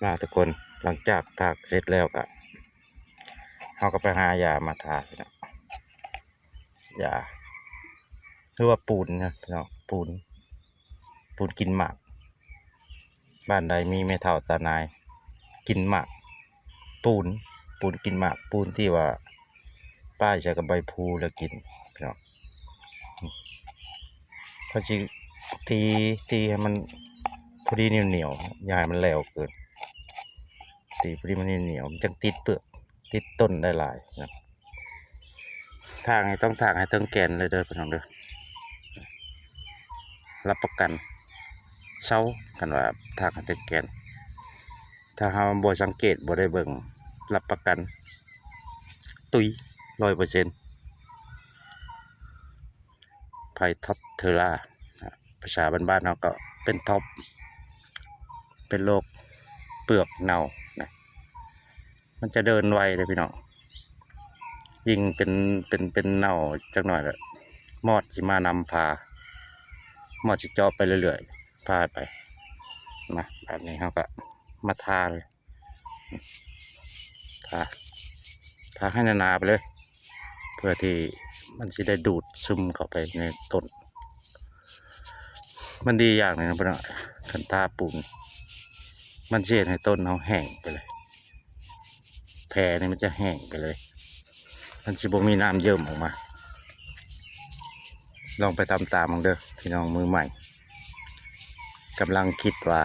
ອ່າ ທຸກຄົນ ຫຼັງຈາກຖາກເສັດແລ້ວກະ ເຮົາກໍໄປຫາຢາມາທາເນາະ ຢາ ຫຼືວ່າປູນເນາະພີ່ນ້ອງ ປູນ ປູນກິນໝາກ. ບ້ານໃດມີແມ່ເຖົ້າຕານາຍກິນໝາກ ປູນ ປູນກິນໝາກ ປູນທີ່ວ່າປ້າຍໃສ່ກັບໃບພູແລ້ວກິນພີ່ນ້ອງ. ເຂົາຊິຕີ ຕີໃຫ້ມັນພໍດີໜຽວໆ ຢ່າໃຫ້ມັນແຫຼວເກີນ ຕີພໍດີມັນໜຽວໆ ມັນຈັ່ງຕິດເປືອກ ຕິດຕົ້ນໄດ້ຫຼາຍນະ. ຖາກນີ້ຕ້ອງຖາກໃຫ້ເຖິງແກ່ນເລີຍເດີພີ່ນ້ອງເດີ ຮັບປະກັນເຊົາ ຄັນວ່າຖາກໃຫ້ເຖິງແກ່ນ. ຖ້າເຮົາບໍ່ສັງເກດ ບໍ່ໄດ້ເບິ່ງ ຮັບປະກັນຕຸຍຮ້ອຍເປີເຊັນ. ໄພທັອບເທີລາ ພາສາບ້ານໆເຮົາກໍເປັນທັອບ ເປັນໂລກເປືອກເນົ່ານະ. ມັນຈະເດີນໄວເດ້ພີ່ນ້ອງ ຍິ່ງເປັນ ເປັນ ເປັນເນົ່າຈັກໜ້ອຍລະ ມອດຊິມານຳພາ ມອດຊິເຈາະໄປເລື້ອຍໆ ພາໄປ. ມາ ບາດນີ້ເຮົາກໍມາທາເລີຍ ທາ ທາໃຫ້ໜາໆໄປເລີຍ ເພື່ອທີ່ມັນຊິໄດ້ດູດຊຶມເຂົ້າໄປໃນຕົ້ນ. ມັນດີຢ່າງໜຶ່ງນະພີ່ນ້ອງ ຄັນທາປູນ ມັນຊິເຮັດໃຫ້ຕົ້ນເຮົາແຫ້ງໄປເລີຍ ແຜນີ້ມັນຈະແຫ້ງໄປເລີຍ ມັນຊິບໍ່ມີນ້ຳເຢິ້ມອອກມາ. ລອງໄປທຳຕາມເບິ່ງເດີພີ່ນ້ອງມືໃໝ່ ກຳລັງຄິດວ່າ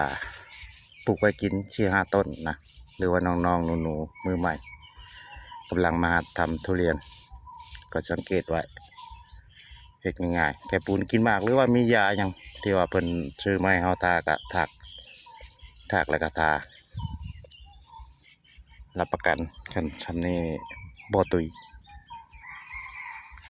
ປູກໄວ້ກິນສີ່ຫ້າຕົ້ນນະ ຫຼືວ່ານ້ອງໆໜູໆມືໃໝ່ ກຳລັງມາຫັດທຳທຸລຽນ ກໍສັງເກດໄວ້ ເຮັດງ່າຍໆ ແຄ່ປູນກິນໝາກ ຫຼືວ່າມີຢາຫຍັງທີ່ວ່າເພິ່ນຊື້ມາໃຫ້ເຮົາທາ ກະຖາກ ຖາກແລ້ວກະທາ ຮັບປະກັນ ຄັນຊ່ຳນີ້ບໍ່ຕຸຍ